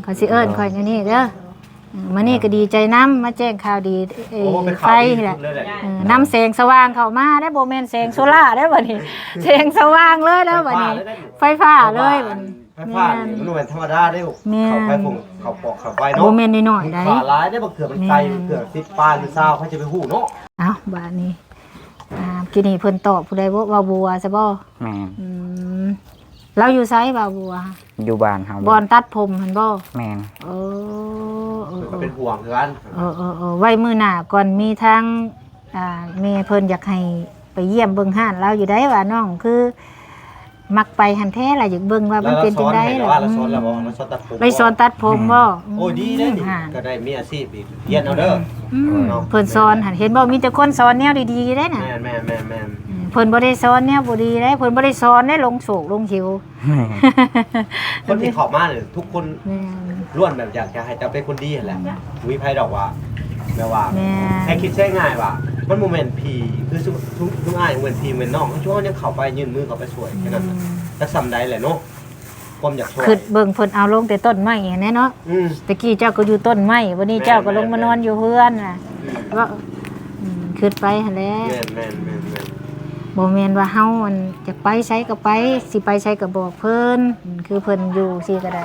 ເຂົາຊິເອີ້ນຂ້ອຍແນວນີ້ເດີ ອືມ ມື້ນີ້ກໍດີໃຈນຳ ມາແຈ້ງຂ່າວດີ ເອີ ໂອ້ ເປັນຂ່າວດີທີ່ສຸດເລີຍແຫຼະ ໄຟແຫຼະ ເອີ ນຳແສງສະຫວ່າງເຂົ້າມາເດ້ ບໍ່ແມ່ນແສງໂຊລາເດ້ບັດນີ້ ແສງສະຫວ່າງເລີຍເດ້ບັດນີ້ ໄຟຟ້າເລີຍ ໄຟຟ້າເລີຍບັດນີ້ ໄຟຟ້ານີ້ ແມ່ນ ມັນບໍ່ແມ່ນທຳມະດາເດ້ ແມ່ນ ເຂົ້າໄຟຟົງ ເຂົ້າປອກເຂົ້າໄຟເນາະ ບໍ່ແມ່ນນ້ອຍໆໃດ ມັນຂວາຫຼາຍເດ້ ບາງເທື່ອມັນໄກ ແມ່ນ ບາງເທື່ອສິບປາຍ ຫຼື ຊາວ ໃຜຈະໄປຮູ້ເນາະ ເອົ້າ ບາດນີ້ ອ່າ ກີ້ນີ້ເພິ່ນຕອບຜູ້ໃດບໍ່? ເວົ້າບົວຊະບໍ່? ແມ່ນ ອືມ ລາວຢູ່ໃສບ່າວບົວ? ຢູ່ບ້ານເຮົາ ບ່ອນຕັດຜົມຫັ້ນບໍ່? ແມ່ນ ເອີ ເອີ ເພິ່ນກໍເປັນຫ່ວງຄືກັນ ເອີ ເອີ ເອີ ໄວ້ມື້ໜ້າກ່ອນ ມີທາງ ອ່າ ແມ່ເພິ່ນຢາກໃຫ້ ໄປຢ້ຽມເບິ່ງຮ້ານລາວຢູ່ໃດ ວ່ານ້ອງຄືມັກໄປຫັ້ນແທ້ລະ ຢາກເບິ່ງວ່າມັນເປັນຈັ່ງໃດລະ. ລາວສອນໃຫ້ແລ້ວວ່າ ລາວສອນແລ້ວບໍ່? ລາວສອນຕັດຜົມ ໄປສອນຕັດຜົມບໍ່? ໂອ້ຍ ດີເດ້ ນີ້ ກໍໄດ້ມີອາຊີບອີກ ຮຽນເອົາເດີ. ອືມ ເນາະ ເພິ່ນສອນຫັ້ນ ເຫັນບໍ່ ມີແຕ່ຄົນສອນແນວດີໆເດ້ນະ. ແມ່ນໆໆໆ ອືມ ເພິ່ນບໍ່ໄດ້ສອນແນວບໍ່ດີເດ້ ເພິ່ນບໍ່ໄດ້ສອນໃນລົງໂສກລົງເຂວ. ຄົນທີ່ເຂົ້າມານີ້ ທຸກຄົນ ແມ່ນ ລ້ວນແບບຢາກຈະໃຫ້ເຈົ້າເປັນຄົນດີຫັ້ນແຫຼະ. ບໍ່ມີໃຜດອກວ່າ ແບບວ່າ ແມ່ນ ໃຫ້ຄິດໃຊ້ງ່າຍວ່າ ມັນບໍ່ແມ່ນຜີ ຄືຊຸມ ຊຸມອ້າຍ ບໍ່ແມ່ນພີ່ ບໍ່ແມ່ນນ້ອງ ເຮົາຍັງເຂົ້າໄປ ຍື່ນມືເຂົ້າໄປຊ່ວຍ ແຄ່ນັ້ນ ອືມ ຈັກສ່ຳໃດແຫຼະເນາະ ຄວາມຢາກຊ່ວຍ. ຄິດເບິ່ງເພິ່ນເອົາລົງແຕ່ຕົ້ນໄມ້ຫັ້ນແຫຼະເນາະ. ອືມ ແຕ່ກີ້ເຈົ້າກໍຢູ່ຕົ້ນໄມ້ ບັດນີ້ເຈົ້າກໍລົງມານອນຢູ່ເຮືອນນະ. ອືມ ວ່າ ອືມ ຄິດໄປຫັ້ນແຫຼະ. ແມ່ນໆໆໆ ບໍ່ແມ່ນວ່າເຮົາ ອັນ ຢາກໄປໃສກໍໄປ ຊິໄປໃສກໍບອກເພິ່ນ ອືມ ຄືເພິ່ນຢູ່ຊີ້ກໍໄດ້.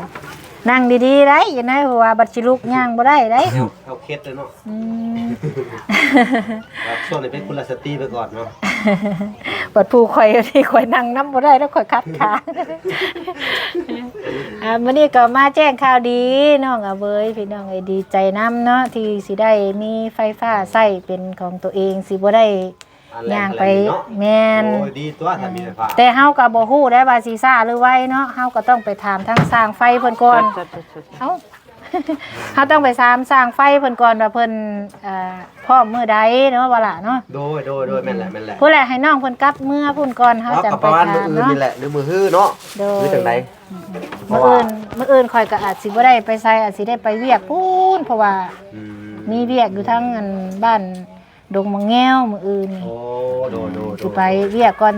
ນັ່ງດີໆໄດ໋ ຢູ່ໃນຫົວ ບັດຊິລຸກຍ່າງບໍ່ໄດ້ໄດ໋. ເຮົາ ເຮົາເຄັດແລ້ວເນາະ. ອືມ ຊ່ວງນີ້ເປັນກຸລະສະຕີໄປກ່ອນເນາະ. ບັດຜູ້ຂ້ອຍນີ້ ຂ້ອຍນັ່ງນຳບໍ່ໄດ້ແລ້ວ ຂ້ອຍຂັດຂາ. ອ່າ ມື້ນີ້ກໍມາແຈ້ງຂ່າວດີນ້ອງອາເວີຍ ພີ່ນ້ອງເອີຍ ດີໃຈນຳເນາະ ທີ່ຊິໄດ້ມີໄຟຟ້າໃຊ້ເປັນຂອງຕົວເອງ ຊິບໍ່ໄດ້ ຍ່າງໄປ ອັນແລກເນາະ. ແມ່ນ ໂອ້ຍ ດີຕົວ ຖ້າມີໄຟຟ້າ. ແຕ່ເຮົາກໍບໍ່ຮູ້ໄດ້ວ່າຊິຊ້າຫຼືໄວເນາະ ເຮົາກໍຕ້ອງໄປຖາມທາງຊ່າງໄຟເພິ່ນກ່ອນ. ເອົ້າ ເຮົາຕ້ອງໄປຖາມຊ່າງໄຟເພິ່ນກ່ອນວ່າເພິ່ນ ເອີ ພ້ອມມື້ໃດເນາະ ວ່າລະເນາະ. ໂດຍ ໂດຍ ໂດຍ ແມ່ນແຫຼະ ແມ່ນແຫຼະ. ພຸ້ນແຫຼະ ໃຫ້ນ້ອງເພິ່ນກັບເມືອປະມານມື້ອື່ນນີ້ແຫຼະ ຫຼືມື້ຮືເນາະ. ໂດຍ ຫຼືຈັ່ງໃດ? ມື້ອື່ນ ມື້ອື່ນຂ້ອຍກໍອາດຊິບໍ່ໄດ້ໄປໃສ ອາດຊິໄດ້ໄປວຽກພຸ້ນ ເພາະວ່າ ອືມ ມີວຽກຢູ່ທາງ ອັນ ບ້ານ ດົງໝາກແງວມື້ອື່ນນີ້. ໂອ້ ໂດຍໆໆ ຊິໄປວຽກກ່ອນ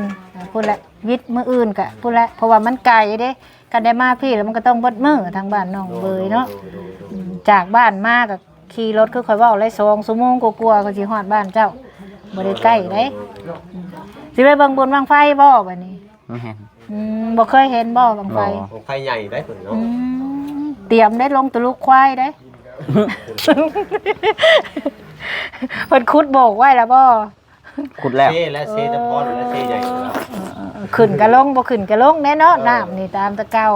ພຸ້ນແຫຼະ ວິດມື້ອື່ນກະພຸ້ນແຫຼະ ເພາະວ່າມັນໄກເດ້ ຄັນໄດ້ມາພີ້ແລ້ວມັນກໍຕ້ອງເບິດມື້ທາງບ້ານນ້ອງເບີຍເນາະ. ໂດຍໆໆໆ ອືມ ຈາກບ້ານມາກໍຂີ່ລົດ ຄືຂ້ອຍເວົ້າແຫຼະ ສອງຊົ່ວໂມງກວ່າໆ ກໍຊິຮອດບ້ານເຈົ້າ ບໍ່ໄດ້ໃກ້ເດ້. ໂດຍໆ ອືມ ຊິໄປເບິ່ງບຸນບັ້ງໄຟບໍ່ບັດນີ້? ແມ່ນ ອືມ ບໍ່ເຄີຍເຫັນບໍ່ບັ້ງໄຟ? ບໍ່ ບັ້ງໄຟໃຫຍ່ໄດ໋ເພິ່ນເນາະ. ອືມ ຕຽມໄດ້ລົງຕະລຸກຄວາຍໄດ໋ ເພິ່ນຂຸດໂບກໄວ້ແລ້ວບໍ່? ຂຸດແລ້ວ ເຊແລ້ວ ເຊຈະພໍແລ້ວ ເຊໃຫຍ່ແລ້ວ. ເອີໆໆ ຂຶ້ນກະລົງ ບໍ່ຂຶ້ນກະລົງແນ່ເນາະ. ເອີ ນ້ຳນີ້ຕາມແຕ່ເກົ່າ. ເອົາ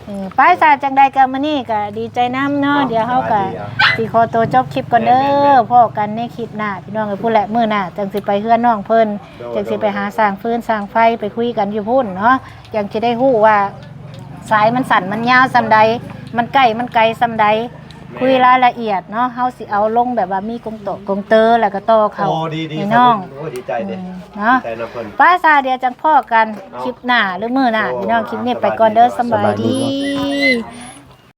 ເອີ ໄປຊະ ຈັ່ງໃດກໍມື້ນີ້ກໍດີໃຈນຳເນາະ. ເນາະ ດຽວເຮົາກໍ ສະບາຍດີ ຊິຂໍຕົວຈົບຄລິບກ່ອນເດີ. ແມ່ນໆໆ ພໍ້ກັນໃນຄລິບໜ້າ ພີ່ນ້ອງເອີຍ. ພຸ້ນແຫຼະ ມື້ໜ້າຈັ່ງຊິໄປເຮືອນນ້ອງເພິ່ນ ໂດຍໆໆ ຈັ່ງຊິໄປຫາສ້າງຟືນສ້າງໄຟ ໄປຄຸຍກັນຢູ່ພຸ້ນເນາະ. ຈັ່ງຊິໄດ້ຮູ້ວ່າສາຍມັນສັ້ນມັນຍາວສ່ຳໃດ ມັນໃກ້ມັນໄກສ່ຳໃດ. ແມ່ນ ຄຸຍລາຍລະອຽດເນາະ ເຮົາຊິເອົາລົງແບບວ່າມີກົງໂຕະກົງເຕີ ແລ້ວກໍຕໍ່ເຂົ້າ ໂອ້ ດີໆ ໃຫ້ນ້ອງ. ໂອ້ຍ ດີໃຈເດ້ ອືມ ເນາະ ດີໃຈນຳເພິ່ນ. ໄປຊະ ດຽວຈັ່ງພໍ້ກັນ ເນາະ ຄລິບໜ້າ ຫຼືມື້ໜ້າ ໂດຍ ພີ່ນ້ອງ. ຄລິບນີ້ໄປກ່ອນເດີ ເອົາ ສະບາຍດີ ສະບາຍດີ.